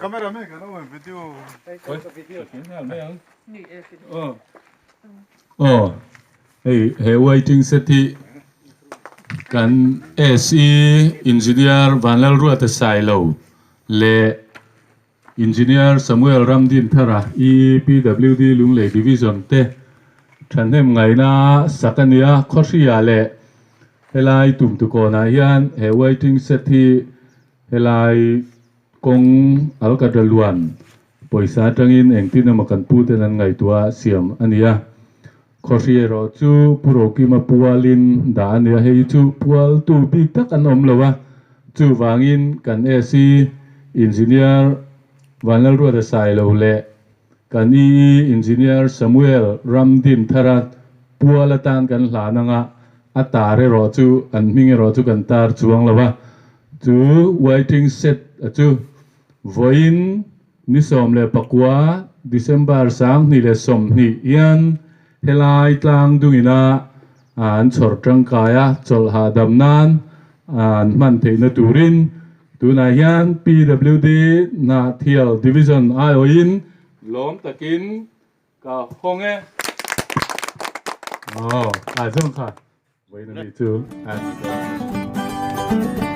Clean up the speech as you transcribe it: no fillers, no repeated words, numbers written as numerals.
Camera man kan awm video. Aw hei he waiting set hi kan SE Engineer Vanlalruata Sailo leh Engineer Samuel Ramdinthara EPWD Lunglei Division te thahnem ngaihna sak a nia khawhria leh helai tumtukawnah hian he waiting set hi Helai kawng Alkatra luan pawisa atangin engtin emaw kan pu ten an ngaihtuah siam a ni a. Khawhri erawh chu Pu Rokima pualin dah a ni a, hei chu pualtu bik tak an awm lo a, chuvangin kan AC Engineer Vanlalruata Sailo leh kan EE Engineer Samuel Ramdinthara pual atan kan hlan anga a tar erawh chu an hming erawh chu kan tar chuang lo a. Chu waiting shed a chu vawiin ni 19 December 2020 hian helai tlang dungina an chhawr tangkai a, chawlh hahdam nan an hman theihna turin tunah hian PWD Hnahthial Division aiawhin lawm takin ka hawng e. Aw, ah zawng kha. Vawiin a ni chu a ni dawn.